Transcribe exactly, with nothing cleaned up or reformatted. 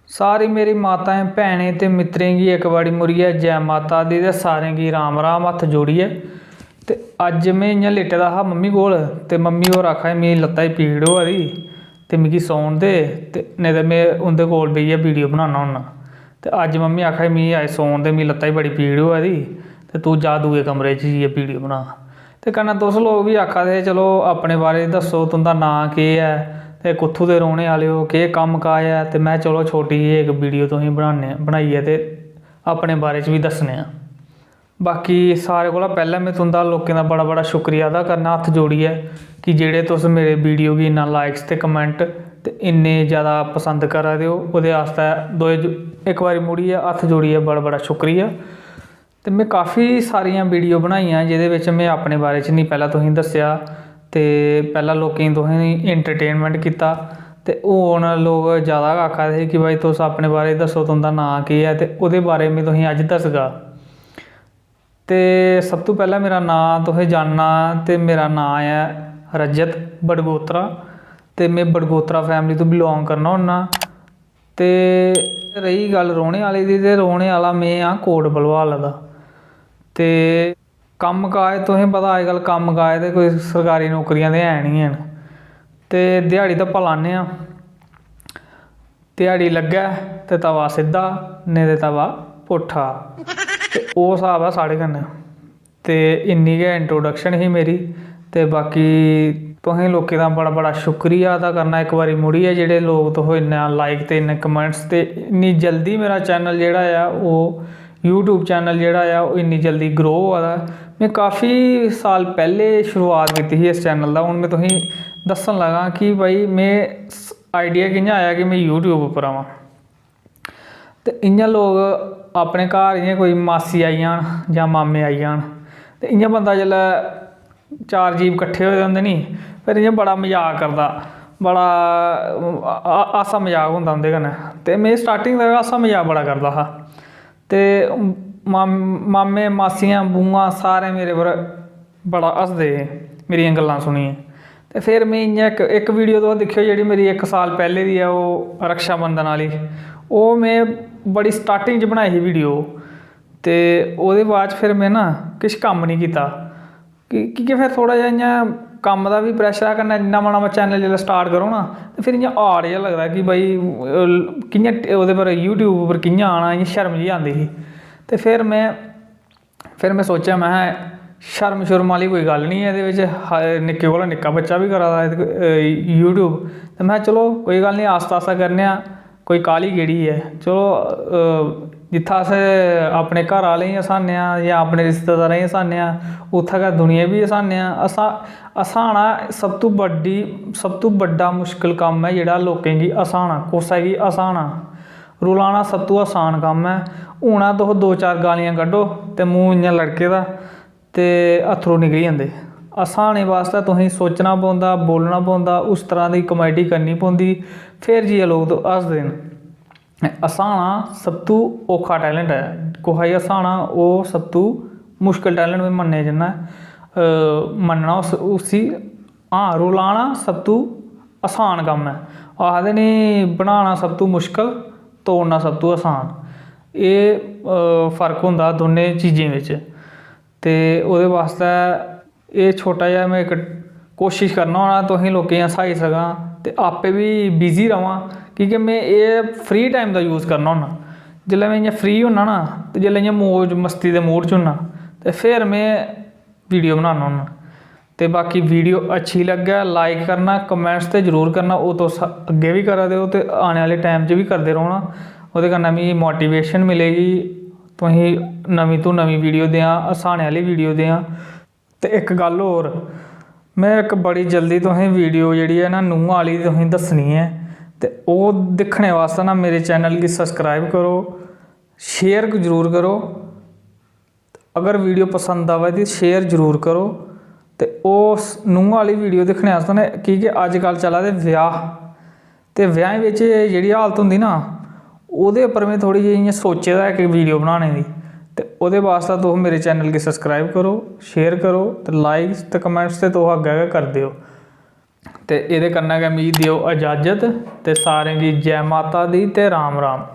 सारी मेरी माताएं, भैनें ते मित्तरें गी इक बारी मुड़ियै जै माता दी ते सारें गी राम राम हत्थ जोड़ियै। ते अज्ज में इ'यां लेटे दा हा मम्मी कोल, ते मम्मी होर आखा दे, "मिगी लत्ता गी पीड़ होआ दी ते मिगी सौन दे, ते नेईं ते में उं'दे कोल बेहियै वीडियो बनाना होन्ना।" ते अज्ज मम्मी आखा दी, "मिगी अज्ज सौन दे, मिगी लत्ता गी बड़ी पीड़ होआ दी, ते तूं जा दूए कमरे च जाइयै वीडियो बना।" ते कन्नै तुस लोक बी आखा दे हे, "चलो, अपने बारे च दस्सो, तुं'दा नांऽ केह् ऐ ते कुत्थूं दे रौह्ने आह्ले ओ, केह् कम्म काज ऐ?" ते में, "चलो, छोटी जेही इक वीडियो तुसेंगी बनाने, बनाइयै ते अपने बारे च बी दस्सने आं।" बाकी सारें कोला पैह्लें में तुं'दा लोकें दा बड़ा बड़ा शुक्रिया अदा करना हत्थ जोड़ियै, कि जेह्ड़े तुस मेरे वीडियो गी इन्ना लाइक्स ते कमेंट ते इन्ने ज़्यादा पसंद करा दे ओ, ओह्दे आस्तै दोए ज-, इक बारी मुड़ियै हत्थ जोड़ियै बड़ा बड़ा शुक्रिया। ते में काफ़ी सारियां वीडियो बनाइयां जेह्दे बिच में अपने बारे च निं पैह्लें तुसेंगी दस्सेआ, ते पैह्लें लोकें गी तुसें एंटरटेनमेंट कीता, ते हून लोक ज़्यादा गै आखा दे हे कि भाई, तुस अपने बारे च दस्सो, तुं'दा नांऽ केह् ऐ, ते ओह्दे बारे में तुसेंगी अज्ज दस्सगा। ते सब तों पैह्लें मेरा नांऽ तुसें जानना, ते मेरा नांऽ ऐ रजत बडगोत्रा, ते में बडगोत्रा फैमिली तों बिलोंग करना होन्ना। ते रेही गल्ल रौह्ने आह्ले दी, ते रौह्ने आह्ला में आं कोट भलवाल दा। ते कम्म काज, तुसें पता, अजकल्ल कम्म काज ते कोई सरकारी नौकरियां ते है निं हैन, ते ध्याड़ी धप्पा लान्ने आं। ध्याड़ी लग्गै ते तवा सिद्धा, नेईं ते तवा पुट्ठा। ते ओह् स्हाब ऐ साढ़े कन्नै। ते इन्नी गै इंट्रोडक्शन ही मेरी। ते बाकी तुसें लोकें दा बड़ा बड़ा शुक्रिया अदा करना इक बारी मुड़ियै, जेह्ड़े लोक तुस इन्ना लाइक ते इन्ने कमेंट्स ते इन्नी जल्दी मेरा चैनल जेह्ड़ा ऐ, ओह् यूट्यूब चैनल जेह्ड़ा ऐ, ओह् इन्नी जल्दी ग्रो होआ दा ऐ। में काफ़ी साल पैह्ले शुरुआत कीती ही इस चैनल दा। हून में तुसेंगी दस्सन लगा कि भाई, में आइडिया कि'यां आया कि में यूट्यूब उप्पर आवां। ते इ'यां लोक अपने घर, इ'यां कोई मासी आई जान जां मामे आई जान, ते इ'यां बंदा जिसलै चार जीव कट्ठे होए दे होंदे नी, फिर इ'यां बड़ा मजाक करदा, बड़ा, आ-, हासा मजाक होंदा उं'दे कन्नै। ते में स्टार्टिंग दा हासा मजाक बड़ा करदा हा। ते माम-, मामे, मासियां, बुआं, सारे मेरे पर बड़ा हसदे हे मेरियां गल्लां सुनियै। ते फिर में इ'यां इक, इक वीडियो तुस दिक्खेओ, जेह्ड़ी मेरी इक साल पैह्ले दी ऐ, ओह् रक्षाबंधन आह्ली। ओह् में बड़ी स्टार्टिंग च बनाई ही वीडियो। ते ओह्दे बाद च फिर में ना किश कम्म निं कीता, की, की के फिर थोह्ड़ा जेहा इ'यां कम्म दा बी pressure हा, कन्नै नमां नमां चैनल जिसलै स्टार्ट करो ना, ते फिर इ'यां odd जेहा लगदा कि भाई, अ, कि'यां ट-, ओह्दे पर, YouTube उप्पर कि'यां आना, इ'यां शर्म जेही आंदी ही। ते फिर में, फिर में सोचेआ, महै, शर्म शुर्म आह्ली कोई गल्ल निं ऐ एह्दे बिच्च, ह-, निक्के कोला निक्का बच्चा बी करा दा एह्दे, अ, YouTube। ते महै, चलो, कोई गल्ल निं, आस्ता आस्ता करने आं। कोई काह्ली केह्ड़ी ऐ? चलो, अ, जित्थै अस अपने घर आह्लें गी हसाने आं जां अपने रिश्तेदारें गी हसाने आं, उत्थै गै दुनिया बी हसाने आं। हसा-, हसाना सब तों बड्डी, सब तों बड्डा मुश्कल कम्म ऐ, जेह्ड़ा लोकें गी हसाना, कुसै गी हसाना। रुलाना सब तों असान कम्म ऐ। हून तुस दो चार गालियां कड्ढो ते मूंह् इ'यां लड़के दा, ते अत्थरूं निकली जंदे। हसाने बास्तै तुसेंगी सोचना पौंदा, बोलना पौंदा, उस तरह दी कॉमेडी करनी पौंदी, फिर जाइयै लोक तो हसदे न। हसाना सब तों औखा टैलेंट ऐ, कुसै गी हसाना ओह् सब तों मुश्कल टैलेंट में मन्नने जन्ना। अ, मन्नना उस, उसी, हां, रुलाना सब तों असान कम्म ऐ। आखदे नी, बनाना सब तों मुश्कल, तोड़ना सब तों असान। एह्, अ, फर्क होंदा दोनें चीजें बिच। ते ओह्दे बास्तै एह् छोटा जेहा में इक कोशश करना होन्ना, तुसें लोकें गी हसाई सकां ते आपें बी बिजी र'वां, की के में एह् फ्री टाइम दा यूज करना होन्ना। जिसलै में इ'यां फ्री होन्ना ना, ते जिसलै इ'यां मौज मस्ती दे मूड च होन्ना, ते फिर में वीडियो बनाना होन्ना। ते बाकी वीडियो अच्छी लग्गै, लाइक करना, कमेंट्स ते जरूर करना, ओह् तुस अग्गें बी करा दे ओ ते आने आह्ले टाइम च बी करदे रौह्ना। ओह्दे कन्नै मिगी मोटिवेशन मिलेगी, तुसेंगी नमीं तो नमीं वीडियो देआं, हसाने आह्ली वीडियो देआं। ते इक गल्ल होर, में इक बड़ी जल्दी तुसेंगी वीडियो जेह्ड़ी ऐ ना, नूंह् आह्ली तुसेंगी दस्सनी ऐ। ते ओह् दिक्खने बास्तै ना, मेरे चैनल गी सब्सक्राइब करो, शेयर जरूर करो। अगर वीडियो पसंद आवै ते शेयर जरूर करो। ते ओह् स-, नूंह् आह्ली वीडियो दिक्खने आस्तै ना, की के अज्जकल चला दे ब्याह्, ते ब्याहें बिच जेह्ड़ी हालत होंदी ना, ओह्दे उप्पर में थोह्ड़ी जेही इ'यां सोचे दा इक वीडियो बनाने दी। ते ओह्दे बास्तै तुस मेरे चैनल गी सब्सक्राइब करो, शेयर करो, ते लाइक्स ते कमेंट्स ते तुस अग्गें गै करदे ओ। ते एह्दे कन्नै गै मिगी देओ इजाजत, ते सारें गी जै माता दी ते राम राम।